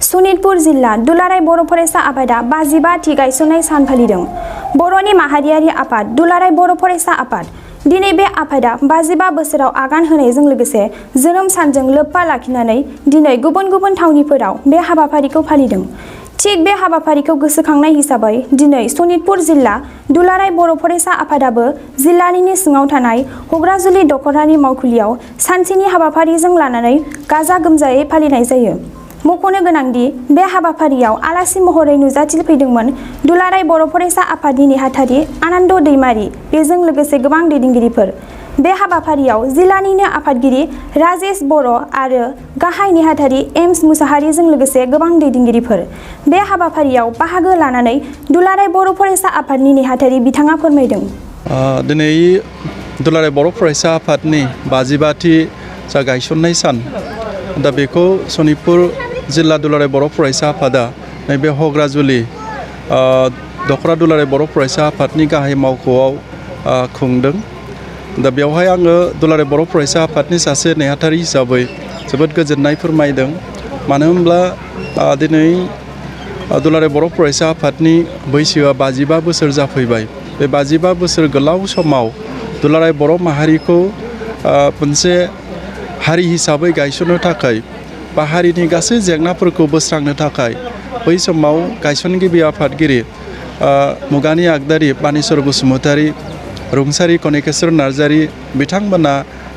सनितपुर जिल्ला दुलाराय बर' फरायसा आफादा 55थि गायसननाय सान फालिदों। बर'नि माहारियारि आफाद दुलाराय बर' फरायसा आफाद। दिनै बे आफादा 55 बोसोराव आगान होनायजों लोगोसे जोनोम सानजों लोब्बा लाखिनानै दिनै गुबुन गुबुन थावनिफोराव बे हाबाफारिखौ फालिदों। थिग बे हाबाफारिखौ गोसोखांनाय हिसाबै दिनै सनितपुर जिल्ला दुलाराय बर' फरायसा आफादाबो जिल्लानिनो सिङाव थानाय हग्राजुलि दख'रानि मावखुलियाव सानसेनि हाबाफारिजों लानानै गाजा गोमजायै फालिनाय जायो। मख'नो गोनांदि बे हाबाफारियाव आलासि महरै नुजाथिफैदोंमोन दुलाराय बर' फरायसा आफादनि नेहाथारि आनन्द दैमारि, बेजों लोगोसे गोबां दैदेनगिरिफोर। बे हाबाफारियाव जिल्लानिनो आफादगिरि राजेश बर' आरो गाहाय नेहाथारि एम्स मुसाहारिजों लोगोसे गोबां दैदेनगिरिफोर। बे हाबाफारियाव बाहागो लानानै दुलाराय बर' फरायसा आफादनि नेहाथारि बिथाङा फोरमायदों। दिनै दुलाराय बर' फरायसा आफादनि 55थि जा गायसननाय सान, दा बेखौ सनितपुर जिल्ला दुलाराय बर' फरायसा आफादा नैबे हग्राजुलि दख'रा दुलाराय बर' फरायसा आफादनि गाहाय मावख'आव खुंदों। दा बेवहाय आङो दुलाराय बर' फरायसा आफादनि सासे नेहाथारि हिसाबै जोबोद गोजोननाय फोरमायदों। मानो होनब्ला दिनै दुलाराय बर' फरायसा आफादनि बैसोआ 55 बोसोर जाफैबाय। बे 55 बोसोर गोलाव समाव दुलाराय बर' माहारिखौ मोनसे हारि हिसाबै गायसननो थाखाय बा हारिनि गासै जेंनाफोरखौ बोस्रांनो थाखाय बै समाव गायसनगिरि आफादगिरि मुगानि आगदारि बानेस्वर बसुमतारी, रुंसारि कनिकेश्वर नार्जारी बिथांमोना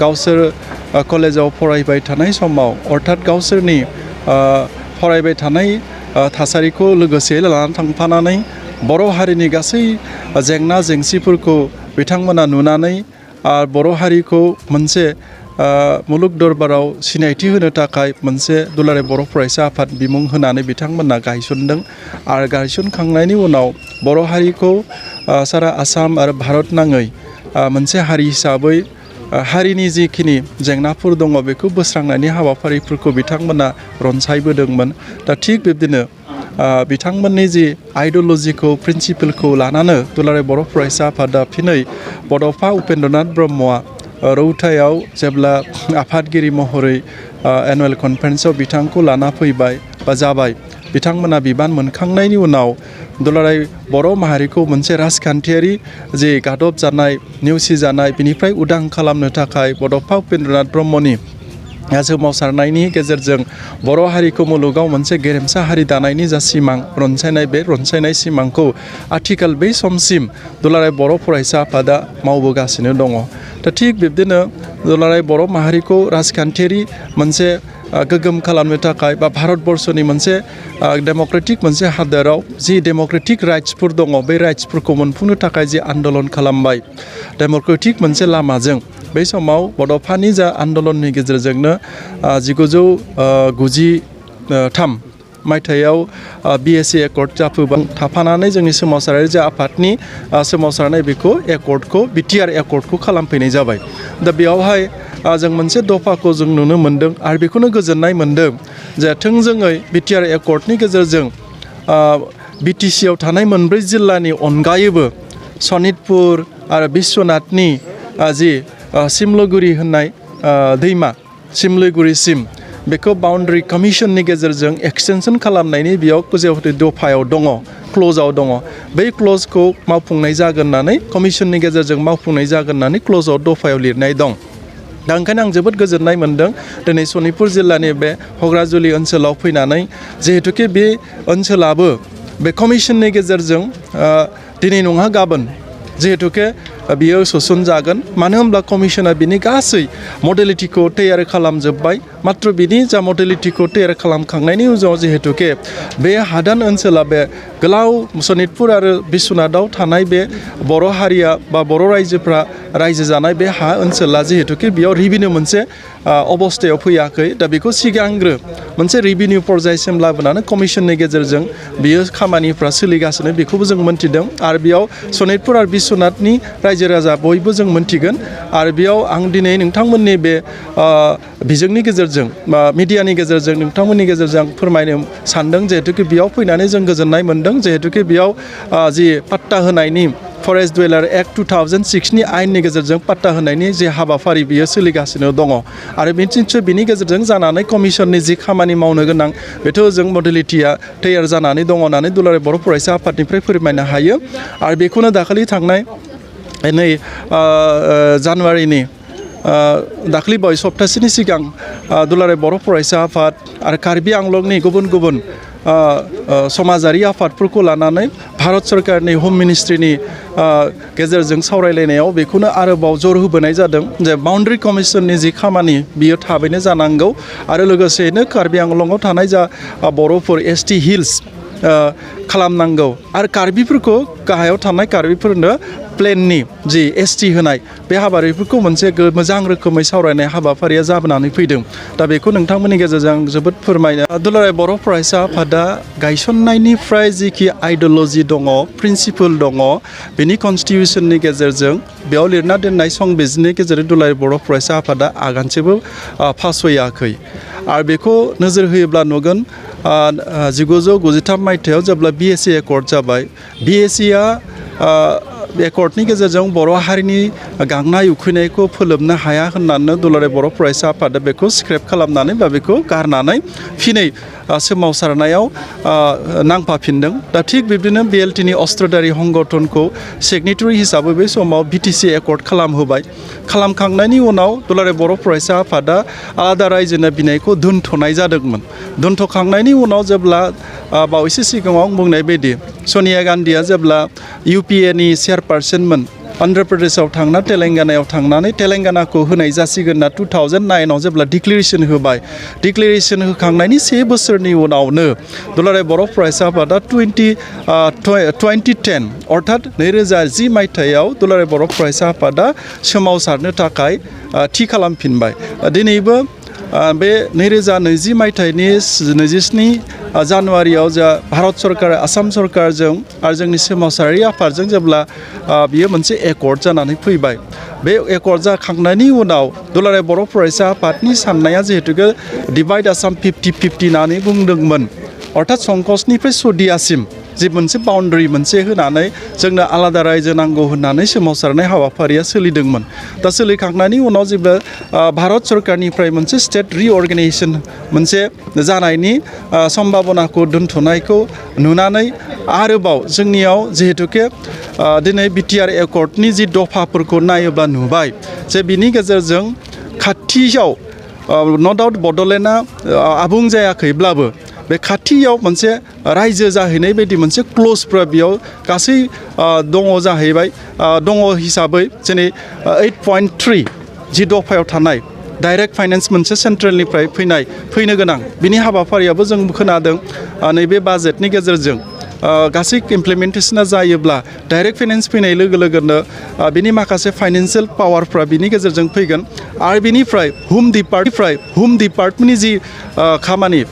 गावसोर कलेजाव फरायबाय थानाय समाव अर्थात गावसोरनि फरायबाय थानाय थासारिखौ लोगोसे लानानै थांफानानै बर' हारिनि गासै जेंना जेंसिफोरखौ बिथांमोना नुनानै बर' हारिखौ मोनसे मुलुग दरबाराव सिनायथि होनो थाखाय मोनसे दुलाराय बर' फरायसा आफाद बिमुं होनानै बिथांमोना गायसनदों। आरो गायसनखांनायनि उनाव बर' हारिखौ सारा आसाम आरो भारत नाङै मोनसे हारि हिसाबै हारिनि जिखिनि जेंनाफोर दङ बेखौ बोस्रांनायनि हाबाफारिफोरखौ बिथांमोना रनसायबोदोंमोन। दा थिग बिब्दिनो बिथांमोननि जि आइडिय'लजिखौ प्रिन्सिपलखौ लानानै दुलाराय बर' फरायसा आफादा फिनै बड'फा उपेन्द्रनाथ ब्रह्मआ रौतायाव जेब्ला आफादगिरि महरै एनुवेल कनफारेन्सआव बिथांखौ लाना फैबाय बा जाबाय, बिथांमोना बिबान मोनखांनायनि उनाव दुलाराय बर' माहारिखौ मोनसे राजखान्थियारि जे गादब जानाय नेवसिजानाय बिनिफ्राय उदां खालामनो थाखाय बड'फा उपेन्द्रनाथ ब्रह्मनि सोमावसारनायनि गेजेरजों बर' हारिखौ मुलुगाव मोनसे गेरेमसा हारि दानायनि जा सिमां रनसायनाय, बे रनसायनाय सिमांखौ आथिखाल बै समसिम दुलाराय बर' फरायसा आफादा मावबोगासिनो दङ। दा थिग बिब्दिनो दुलाराय बर' माहारिखौ राजखान्थियारि मोनसे गोग्गोम खालामनो थाखाय बा भारतबर्षनि मोनसे डेम'क्रेटिक मोनसे हादोराव जि डेम'क्रेटिक राइट्सफोर दङ, बे राइट्सफोरखौ मोनफुंनो थाखाय जि आन्दलन खालामबाय डेम'क्रेटिक मोनसे लामाजों, बै समाव बड'फानि जा आन्दलननि गेजेरजोंनो 1993 मायथाइयाव BSA एकर्ड जाफैबाय। थाफानानै जोंनि सोमावसारारि जा आफादनि सोमावसारनाय बेखौ एकर्डखौ BTR एकर्डखौ खालामफैनाय जाबाय। दा बेयावहाय जों मोनसे दफाखौ जों नुनो मोन्दों आरो बेखौनो गोजोननाय मोन्दों जे थोंजोङै BTR एकर्डनि गेजेरजों BTC आव थानाय मोनब्रै जिल्लानि अनगायैबो सनितपुर आरो बिश्वनाथनि जि सिमलुगुरि होननाय दैमा, सिमलुगुरिसिम बेखौ बाउन्डारि कमिसननि गेजेरजों एक्सटेनसन खालामनायनि बेयाव जिहेतु दफायाव दङ, क्ल'जआव दङ, बै क्ल'जखौ मावफुंनाय जागोन होननानै कमिसननि गेजेरजों मावफुंनाय जागोन होननानै क्ल'जआव दफायाव लिरनाय दं। दा ओंखायनो आं जोबोद गोजोननाय मोन्दों दिनै सनितपुर जिल्लानि बे हग्राजुलि ओनसोलाव फैनानै, जिहेतुके बे ओनसोलाबो बे कमिसननि गेजेरजों दिनै नङा गाबोन जिहेतुके बियो सोसनजागोन। मानो होनब्ला कमिसना बिनि गासै मडेलिटिखौ तैयार खालामजोब्बाय। मात्र बिनि जा मडेलिटिखौ तैयार खालामखांनायनि उनाव जिहेतुके बे हादान ओनसोला बे गोलाव सनितपुर आरो बिश्वनाथाव थानाय बे बर' हारिया बा बर' रायजोफ्रा रायजो जानाय बे हा ओनसोला जिहेतुके बेयाव रिभिनिउ मोनसे अबस्थायाव फैयाखै। दा बेखौ सिगांग्रो मोनसे रिभिनिउ पर्यायसिम लाबोनानै कमिसननि गेजेरजों बियो खामानिफ्रा सोलिगासिनो, बेखौबो जों मोन्थिदों। आरो बेयाव सनितपुर आरो बिश्वनाथनि रायजो राजा बयबो जों मोन्थिगोन। आरो बेयाव आं दिनै नोंथांमोननि बे बिजोंनि गेजेरजों बा मिडियानि गेजेरजों नोंथांमोननि गेजेरजों आं फोरमायनो सानदों जिहेतुके बेयाव फैनानै जों गोजोननाय मोन्दों। जिहेतुके बेयाव जि पाट्टा होनायनि फरेस्ट डुवेलार एक्ट 2006नि आयेननि गेजेरजों पाट्टा होनायनि जे हाबाफारि बियो सोलिगासिनो दङ आरो बिनि गेजेरजों जानानै कमिसननि जि खामानि मावनो गोनां बेथ' जों मडेलिटिया तैयार जानानै दङ होननानै दुलाराय बर' फरायसा आफादनिफ्राय फोरमायनो हायो आरो बेखौनो दाखालि थांनाय नै जानुवारिनि दाखालि बावै सप्तासेनि सिगां दुलाराय बर' फरायसा आफाद आरो कार्बि आंलंनि गुबुन गुबुन समाजारि आफादफोरखौ लानानै भारत सरकारनि हम मिनिस्ट्रिनि गेजेरजों सावरायलायनायाव बेखौनो आरोबाव जर होबोनाय जादों जे बाउन्ड्रि कमिसननि जि खामानि बियो थाबैनो जानांगौ आरो लोगोसेयैनो कार्बि आंलंआव थानाय जा बर'फोर ST हिल्स खालामनांगौ आरो कार्बिफोरखौ गाहायाव थानाय कार्बिफोरनो प्लेननि जि ST होनाय बे हाबाफारिफोरखौ मोनसे मोजां रोखोमै सावरायनाय हाबाफारिया जाबोनानै फैदों दा बेखौ नोंथांमोननि गेजेरजों आं जोबोद फोरमायनो दुलाराय बर' फरायसा आफादा गायसननायनिफ्राय जिखि आइडिय'ल'जि दङ प्रिन्सिपल दङ बेनि कनस्टिटिउसननि गेजेरजों बेयाव लिरना दोननाय संबिजिरनि गेजेरजों दुलाराय बर' फरायसा आफादा आगानसेबो फासयाखै आरो बेखौ नोजोर होयोब्ला नुगोन 1993 मायथाइयाव जेब्ला BSc एकर्ड जाबाय BScआ एकर्डनि गेजेरजों बर' हारिनि गांनाय उखैनायखौ फोलोमनो हाया होननानै दुलाराय बर' फरायसा आफादा बेखौ स्क्रेप खालामनानै बा बेखौ गारनानै फिनै सोमावसारनायाव नांफाफिनदों दा थिग बिब्दिनो BLTनि अस्ट्रधारि संगठनखौ सिगनेटरि हिसाबै बै समाव BTC एकर्ड खालामहोबाय खालामखांनायनि उनाव दुलाराय बर' फरायसा आफादा आलादा रायजोनो बिनायखौ दोनथ'नाय जादोंमोन दोनथ'खांनायनि उनाव जेब्ला बावैसो सिगाङाव आं बुंनाय बायदि सनिया गान्धीया जेब्ला UPAनि चेयारपारसनमोन अन्ध्र प्रदेशआव थांना तेलेंगानायाव थांनानै तेलेंगानाखौ होनाय जासिगोन ना 2009आव जेब्ला डिक्लेरेसन होबाय डिक्लेरेसन होखांनायनि 1 बोसोरनि उनावनो दुलाराय बर' फरायसा आफादा 2010 अर्थात 2010 मायथाइयाव दुलाराय बर' फरायसा आफादा सोमावसारनो थाखाय थि खालामफिनबाय दिनैबो बे 2020 मायथाइनि 27 जानुवारियाव जा भारत सरकार आसाम सरकारजों आरो जोंनि सोमावसारारि आफादजों जेब्ला बियो मोनसे एकर्ड जानानै फैबाय बे एकर्ड जाखांनायनि उनाव दुलाराय बर' फरायसा आफादनि साननाया जिहेतु डिभाइड आसाम 50-50 होननानै बुंदोंमोन अर्थात संकसनिफ्राय सदियासिम जि मोनसे बाउन्डारि मोनसे होनानै जोंनो आलादा रायजो नांगौ होननानै सोमावसारनाय हाबाफारिया सोलिदोंमन दा सोलिखांनायनि उनाव जेब्ला भारत सरकारनिफ्राय मोनसे स्टेट रिअर्गेनाइजेसन मोनसे जानायनि सम्भावनाखौ दोनथ'नायखौ नुनानै आरोबाव जोंनियाव जिहेतुके दिनै BTR एकर्डनि जि दफाफोरखौ नायोब्ला नुबाय जे बिनि गेजेरजों खाथियाव नो डाउट बड'लेण्डआ आबुं जायाखैब्लाबो बे खाथियाव मोनसे रायजो जाहैनाय बायदि मोनसे क्ल'जफ्रा बेयाव गासै दङ जाहैबाय दङ हिसाबै जेरै 8.3 जि दफायाव थानाय डाइरेक्ट फाइनेन्स मोनसे सेन्ट्रेलनिफ्राय फैनो गोनां बिनि हाबाफारियाबो जों खोनादों नैबे बाजेटनि गेजेरजों गासै इमप्लिमेन्टेसना जायोब्ला डाइरेक्ट फाइनेन्स फैनाय लोगो लोगोनो बिनि माखासे फाइनेन्सियेल पावारफ्रा बिनि गेजेरजों फैगोन आरो बिनिफ्राय होम डिपार्टमेन्टनि जि खामानि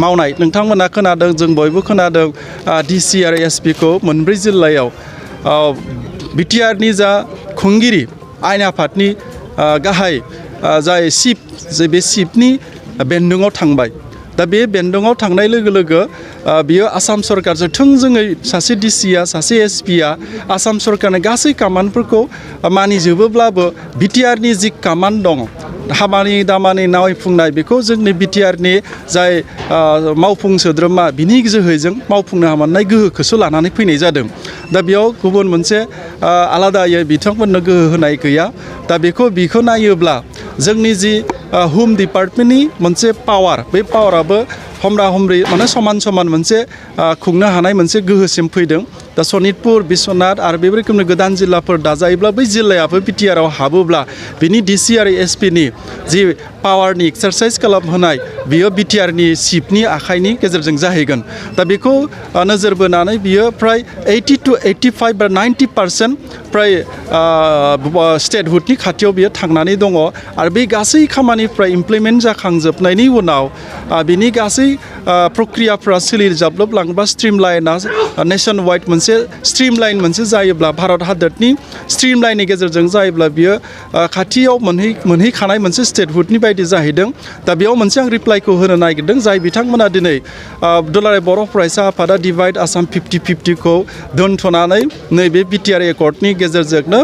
मावनाय नोंथांमोना खोनादों जों बयबो खोनादों DC आरो SP खौ मोनब्रै जिल्लायाव BTRनि जा खुंगिरि आयेन आफादनि गाहाय जाय चिफ बे चिफनि बेन्दोङाव थांबाय दा बे बेन्दोङाव थांनाय लोगो लोगो बियो आसाम सरकारजों थोंजोङै सासे DCआ सासे SPआ आसाम सरकारनि गासै कामानफोरखौ मानिजोबोब्लाबो BTRनि जि कामान दं खामानि दामानि मावफुंनाय बेखौ जोंनि BTRनि जाय मावफुं सोद्रोमा बिनि जोहैजों मावफुंनो हानाय गोहोखौसो लानानै फैनाय जादों दा बेयाव गुबुन मोनसे आलादायै बिथांमोननो गोहो होनाय गैया दा बेखौ नायोब्ला जोंनि जि होम डिपार्टमेन्टनि मोनसे पावार बे पावाराबो हमरा हमरि माने समान मोनसे खुंनो हानाय मोनसे गोहोसिम फैदों दा सनितपुर बिश्वनाथ आरो बे रोखोमनि गोदान जिल्लाफोर दाजायोब्ला बै जिल्लायाबो BTRआव हाबोब्ला बिनि DC आरो SPनि जि पावारनि एक्सारसाइज खालामहोनाय बियो BTRनि चिफनि आखाइनि गेजेरजों जाहैगोन दा बेखौ नोजोर बोनानै बियो फ्राय 80 to 85 बा 90% फ्राय स्टेटहुडनि खाथियाव बियो थांनानै दङ आरो बे गासै खामानिफ्रा इमप्लिमेन्ट जाखांजोबनायनि उनाव बिनि गासै प्रक्रियाफ्रा सोलिजाबलांबा स्ट्रिमलाइना नेशन वाइड मोनसे स्ट्रिम लाइन मोनसे जायोब्ला भारत हादरनि स्ट्रिम लाइननि गेजेरजों जायोब्ला बियो खाथियाव मोनहैखानाय मोनसे स्टेटहुडनि बायदि जाहैदों दा बेयाव मोनसे आं रिप्लाइखौ होनो नागिरदों जाय बिथांमोना दिनै दुलाराय बर' फरायसा आफादा डिभाइड आसाम 50-50खौ दोनथ'नानै नैबे बिटिआर एकर्डनि गेजेरजोंनो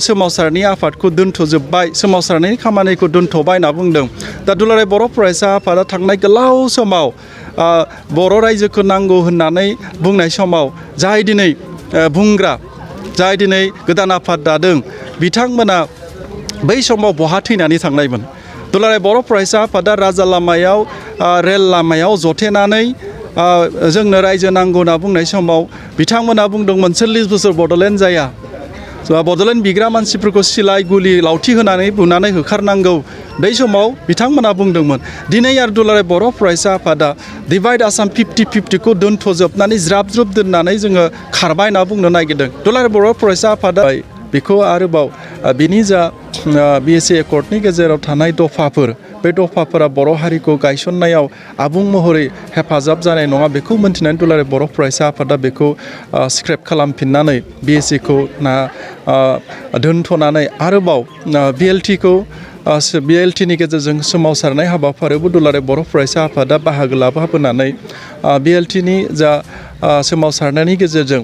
सोमावसारनि आफादखौ दोनथ'जोब्बाय सोमावसारनायनि खामानिखौ दोनथ'बाय होनना बुंदों दा दुलाराय बर' फरायसा आफादा थांनाय गोलाव समाव बर' रायजोखौ नांगौ होननानै बुंनाय समाव जाय दिनै बुंग्रा जाय दिनै गोदान आफाद दादों बिथांमोना बै समाव बहा थैनानै थांनायमोन दुलाराय बर' फरायसा आफादा राजा लामायाव रेल लामायाव जथेनानै जोंनो रायजो नांगौ होनना बुंनाय समाव बिथांमोना बुंदोंमोन 40 बोसोर बड'लेण्ड जाया बड'लेण्ड बिग्रा मानसिफोरखौ सिलाइ गुलि लावथि होनानै बुनानै होखारनांगौ बै समाव बिथांमोना बुंदोंमोन दिनै आरो दुलाराय बर' फरायसा आफादा डिभाइड आसाम 50-50खौ दोनथ'जोबनानै ज्राब दोननानै जोङो खारबाय होनना बुंनो नागिरदों दुलाराय बर' फरायसा आफादा बेखौ आरोबाव बिनि जा BSA एकर्डनि गेजेराव थानाय दफाफोर बे दफाफोरा बर' हारिखौ गायसननायाव आबुं महरै हेफाजाब जानाय नङा बेखौ मोनथिनानै दुलाराय बर' फरायसा आफादा बेखौ स्क्रेप खालामफिननानै BSAखौ दोनथ'नानै आरोबाव BLTनि गेजेरजों सोमावसारनाय हाबाफारियावबो दुलाराय बर' फरायसा आफादा बाहागो लाबोनानै BLTनि जा सोमावसारनायनि गेजेरजों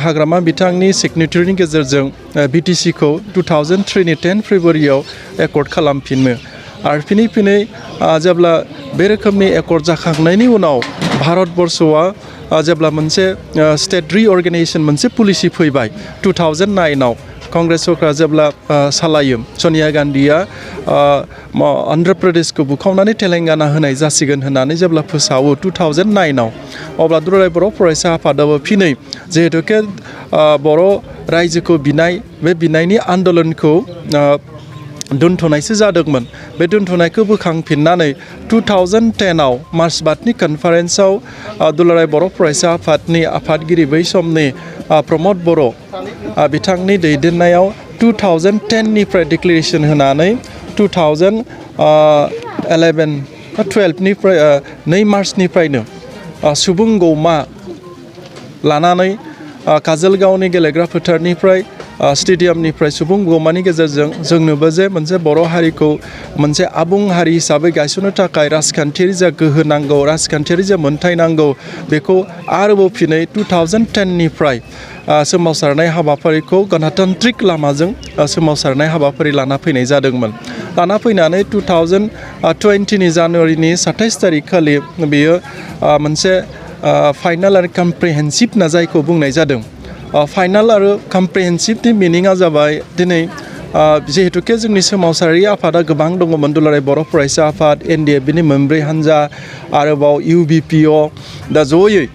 हाग्रामा बिथांनि सिगनेचारनि गेजेरजों BTCखौ 2003नि 10 फेब्रुवारियाव एकर्ड खालामफिनो आरो फिनै जेब्ला बे रोखोमनि एकर्ड जाखांनायनि उनाव भारतबर्षआ जेब्ला मोनसे स्टेट रिअर्गेनाइजेसन मोनसे पलिसि फैबाय 2009आव कंग्रेस सरकार जेब्ला सालायो सनिया गान्धीया अन्ध्र प्रदेशखौ बुखावनानै तेलेंगाना होनाय जासिगोन होननानै जेब्ला फोसावो 2009आव अब्ला दुलाराय बर' फरायसा आफादाबो फिनै जिहेतुके बर' रायजोखौ बिनाय बे बिनायनि आन्दलनखौ दोनथ'नायसो जादोंमोन बे दोनथ'नायखौ बोखांफिननानै 2010आव मार्चबादनि कनफारेन्सआव दुलाराय बर' फरायसा आफादनि आफादगिरि बै समनि प्रमद बर' बिथांनि दैदेननायाव 2010निफ्राय डिक्लेरेसन होनानै 2012निफ्राय 2 मार्चनिफ्रायनो सुबुं गौमा लानानै काजलगावनि गेलेग्रा फोथारनिफ्राय स्टेडियामनिफ्राय सुबुं गौमानि गेजेरजों जोंनोबो जे मोनसे बर' हारिखौ मोनसे आबुं हारि हिसाबै गायसननो थाखाय राजखान्थियारि जा गोहो नांगौ राजखान्थियारि जा मोन्थाय नांगौ बेखौ आरोबाव फिनै 2010निफ्राय सोमावसारनाय हाबाफारिखौ गणतान्त्रिक लामाजों सोमावसारनाय हाबाफारि लाना फैनाय जादोंमोन लाना फैनानै 2020नि जानुवारिनि 27 तारिख खालि बेयो मोनसे फाइनाल आरो कमप्रिहेन्सिभ ना जायखौ बुंनाय जादों फाइनाल आरो कमप्रिहेन्सिभनि मिनिङा जाबाय दिनै जिहेतुके जोंनि सोमावसारारि आफादा गोबां दङमोन दुलाराय बर' फरायसा आफाद NDFBनि मोनब्रै हान्जा आरोबाव UBPO दा जयै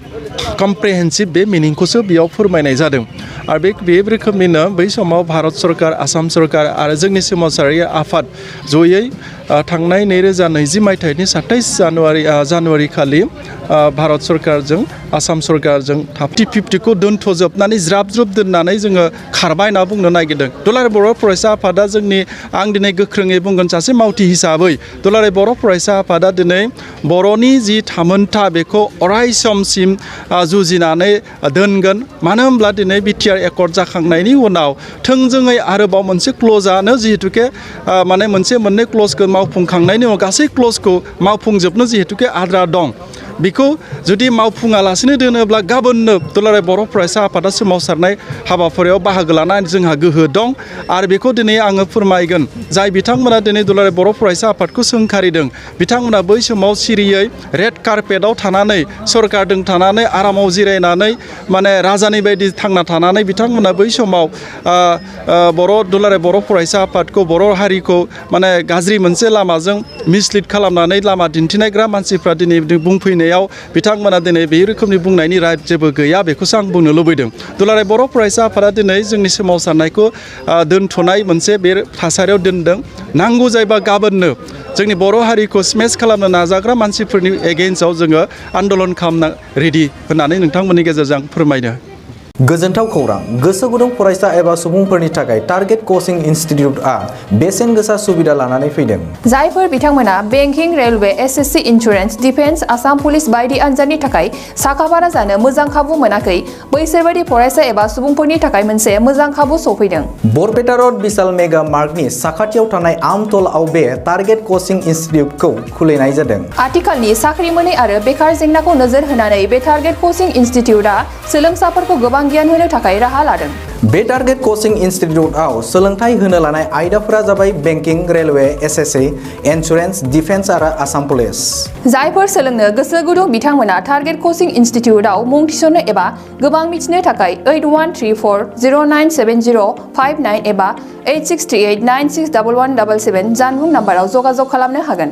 कमप्रिहेन्सिभ बे मिनिंखौसो बेयाव फोरमायनाय जादों आरो बे रोखोमनिनो बै समाव भारत सरकार आसाम सरकार आरो जोंनि सोमावसारारि आफाद जयै थांनाय 2020 मायथाइनि 27 जानुवारि खालि भारत सरकारजों आसाम सरकारजों 50-50खौ दोनथ'जोबनानै ज्राब दोननानै जोङो खारबाय होनना बुंनो नागिरदों दुलाराय बर' फरायसा आफादा जोंनि आं दिनै गोख्रोङै बुंगोन सासे मावथि हिसाबै दुलाराय बर' फरायसा आफादा दिनै बर'नि जि थामोनथा बेखौ अराय समसिम जुजिनानै दोनगोन मानो होनब्ला दिनै बिटिआर एकर्ड जाखांनायनि उनाव थोंजोङै आरोबाव मोनसे क्ल'जआनो जिहेतुके माने मोननै क्ल'जखौ मावफुंखांनायनि उनाव गासै क्ल'जखौ मावफुंजोबनो जिहेतुके आद्रा दं बेखौ जुदि मावफुङालासिनो दोनोब्ला गाबोननो दुलाराय बर' फरायसा आफादा सोमावसारनाय हाबाफारियाव बाहागो लानाय जोंहा गोहो दं आरो बेखौ दिनै आङो फोरमायगोन जाय बिथांमोना दिनै दुलाराय बर' फरायसा आफादखौ सोंखारिदों बिथांमोना बै समाव सिरियै रेड कार्पेटआव थानानै सरकारजों थानानै आरामाव जिरायनानै माने राजानि बायदि थांना थानानै बिथांमोना बै समाव दुलाराय बर' फरायसा आफादखौ बर' हारिखौ माने गाज्रि मोनसे लामाजों मिसलिड खालामनानै लामा दिन्थिनायग्रा मानसिफ्रा दिनै बुंफैनायाव बिथांमोना दिनै बे रोखोमनि बुंनायनि राइट जेबो गैया बेखौसो आं बुंनो लुबैदों दुलाराय बर' फरायसा आफादा दिनै जोंनि सोमावसारनायखौ दोनथ'नाय मोनसे बे थासारियाव दोनदों नांगौ जायोबा गाबोननो जोंनि बर' हारिखौ स्मेश खालामनो नाजाग्रा मानसिफोरनि एगेन्स्टआव जोङो आन्दलन खालामनो रेडि होननानै नोंथांमोननि गेजेरजों फोरमायनो गोजोनथाव खौरां गोसो गुदुं फरायसा एबा सुबुंफोरनि थाखाय टारगेट कचिं इनस्टिट्यूटआ बेसेन गोसा सुबिदा लानानै फैदों। जायफोर बिथांमोना banking, railway, SSC, insurance, defence, Assam police बायदि आनजादनि थाखाय साखाफारा जानो मोजां खाबु मोनाखै, बैसोर बायदि फरायसा एबा सुबुंफोरनि थाखाय मोनसे मोजां खाबु सफैदों। बरपेटा रोड विशाल मेगा मार्टनि साखाथियाव थानाय आमतलाव बे टारगेट कचिं इनस्टिट्यूटखौ खुलिनाय जादों। आथिखालनि साख्रि मोनै आरो बेकार जेंनाखौ नोजोर होनानै बे टारगेट कचिं इनस्टिट्यूटआ सोलोंसाफोरखौ गोबां गियान होनो थाखाय राहा लादों। बे टारगेट कचिं इनस्टिट्यूटआव सोलोंथाइ होनो लानाय आयदाफोरा जाबाय banking, railway, SSC, insurance, defence आरो आसाम पुलिस। जायफोर सोलोंनो गोसो गुदुं बिथांमोना टारगेट कचिं इनस्टिट्यूटआव मुं थिसननो एबा गोबां मिथिनो थाखाय 8134097059 एबा 8638961177 जानबुं नाम्बाराव जगाजग खालामनो हागोन।